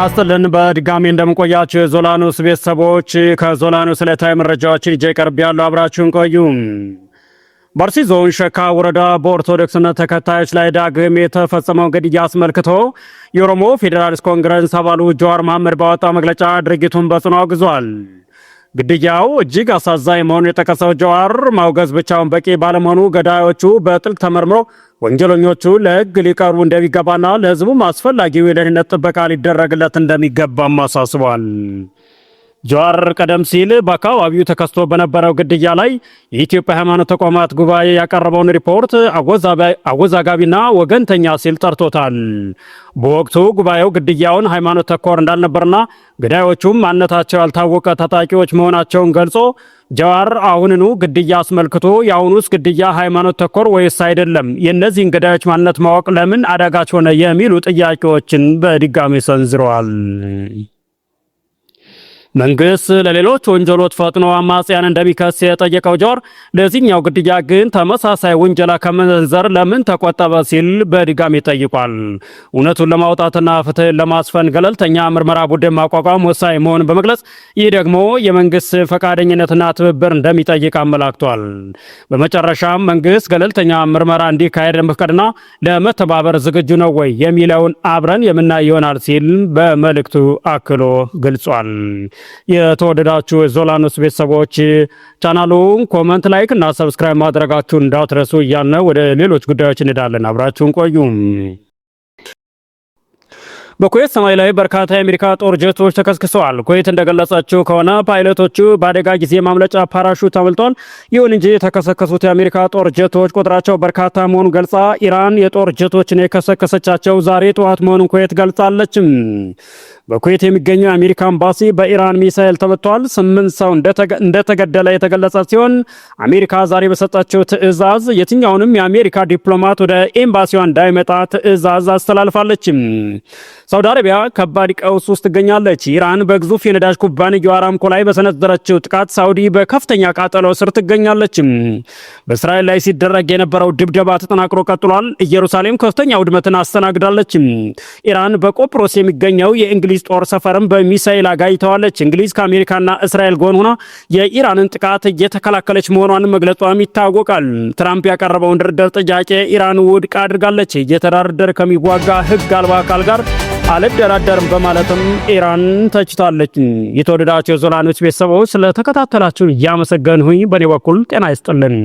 ጤና ይስጥልን። በድጋሚ እንደምን ቆያችሁ የዞላ ኒውስ ቤተሰቦች፣ ከዞላ ኒውስ ዕለታዊ መረጃዎችን ይዤ ቀርቤያለሁ። አብራችሁን ቆዩ። በአርሲ ዞን ሸካ ወረዳ በኦርቶዶክስ እምነት ተከታዮች ላይ ዳግም የተፈጸመውን ግድያ አስመልክቶ የኦሮሞ ፌዴራሊስት ኮንግረስ አባሉ ጀዋር መሐመድ ባወጣው መግለጫ ድርጊቱን በጽኑ አውግዟል። ግድያው እጅግ አሳዛኝ መሆኑን የጠቀሰው ጀዋር ማውገዝ ብቻውን በቂ ባለመሆኑ ገዳዮቹ በጥልቅ ተመርምሮ ወንጀለኞቹ ለሕግ ሊቀርቡ እንደሚገባና ለሕዝቡም አስፈላጊው የደህንነት ጥበቃ ሊደረግለት እንደሚገባም አሳስቧል። ጀዋር ቀደም ሲል በአካባቢው ተከስቶ በነበረው ግድያ ላይ የኢትዮጵያ ሃይማኖት ተቋማት ጉባኤ ያቀረበውን ሪፖርት አወዛጋቢና ወገንተኛ ሲል ጠርቶታል። በወቅቱ ጉባኤው ግድያውን ሃይማኖት ተኮር እንዳልነበርና ገዳዮቹም ማንነታቸው ያልታወቀ ታጣቂዎች መሆናቸውን ገልጾ ጀዋር አሁንኑ ግድያ አስመልክቶ የአሁኑስ ግድያ ሃይማኖት ተኮር ወይስ አይደለም? የእነዚህን ገዳዮች ማንነት ማወቅ ለምን አዳጋች ሆነ? የሚሉ ጥያቄዎችን በድጋሚ ሰንዝረዋል። መንግስት ለሌሎች ወንጀሎች ፈጥኖ አማጽያን እንደሚከስ የጠየቀው ጀዋር ለዚህኛው ግድያ ግን ተመሳሳይ ውንጀላ ከመሰንዘር ለምን ተቆጠበ ሲል በድጋሚ ጠይቋል። እውነቱን ለማውጣትና ፍትህን ለማስፈን ገለልተኛ ምርመራ ቡድን ማቋቋም ወሳኝ መሆኑን በመግለጽ ይህ ደግሞ የመንግስት ፈቃደኝነትና ትብብር እንደሚጠይቅ አመላክቷል። በመጨረሻም መንግስት ገለልተኛ ምርመራ እንዲካሄድ ለመፍቀድና ለመተባበር ዝግጁ ነው ወይ የሚለውን አብረን የምናይ ይሆናል ሲል በመልእክቱ አክሎ ገልጿል። የተወደዳችሁ የዞላ ኒውስ ቤተሰቦች፣ ቻናሉን comment፣ like እና subscribe ማድረጋችሁን እንዳትረሱ እያልን ወደ ሌሎች ጉዳዮች እንሄዳለን። አብራችሁን ቆዩ። በኩዌት ሰማይ ላይ በርካታ የአሜሪካ ጦር ጀቶች ተከስክሰዋል። ኩዌት እንደገለጸችው ከሆነ ፓይለቶቹ በአደጋ ጊዜ ማምለጫ ፓራሹት አምልጧል። ይሁን እንጂ የተከሰከሱት የአሜሪካ ጦር ጀቶች ቁጥራቸው በርካታ መሆኑን ገልጻ ኢራን የጦር ጀቶችን የከሰከሰቻቸው ዛሬ ጠዋት መሆኑን ኩዌት ገልጻለች። በኩዌት የሚገኘው የአሜሪካ ኤምባሲ በኢራን ሚሳኤል ተመቷል። ስምንት ሰው እንደተገደለ የተገለጸ ሲሆን አሜሪካ ዛሬ በሰጠችው ትዕዛዝ የትኛውንም የአሜሪካ ዲፕሎማት ወደ ኤምባሲዋ እንዳይመጣ ትዕዛዝ አስተላልፋለች። ሳውዲ አረቢያ ከባድ ቀውስ ውስጥ ትገኛለች። ኢራን በግዙፍ የነዳጅ ኩባንያው አራምኮ ላይ በሰነዘረችው ጥቃት ሳውዲ በከፍተኛ ቃጠሎ ስር ትገኛለች። በእስራኤል ላይ ሲደረግ የነበረው ድብደባ ተጠናክሮ ቀጥሏል። ኢየሩሳሌም ከፍተኛ ውድመትን አስተናግዳለች። ኢራን በቆጵሮስ የሚገኘው የእንግሊዝ ጦር ሰፈርም በሚሳኤል አጋይተዋለች። እንግሊዝ ከአሜሪካና እስራኤል ጎን ሆና የኢራንን ጥቃት እየተከላከለች መሆኗን መግለጿም ይታወቃል። ትራምፕ ያቀረበውን ድርድር ጥያቄ ኢራን ውድቅ አድርጋለች። እየተደራደረ ከሚዋጋ ህግ አልባ አካል ጋር አልደራደርም በማለትም ኢራን ተችታለች። የተወደዳችሁ የዞላ ኒውስ ቤተሰቦች፣ ስለተከታተላችሁ እያመሰገንሁኝ በእኔ በኩል ጤና ይስጥልን።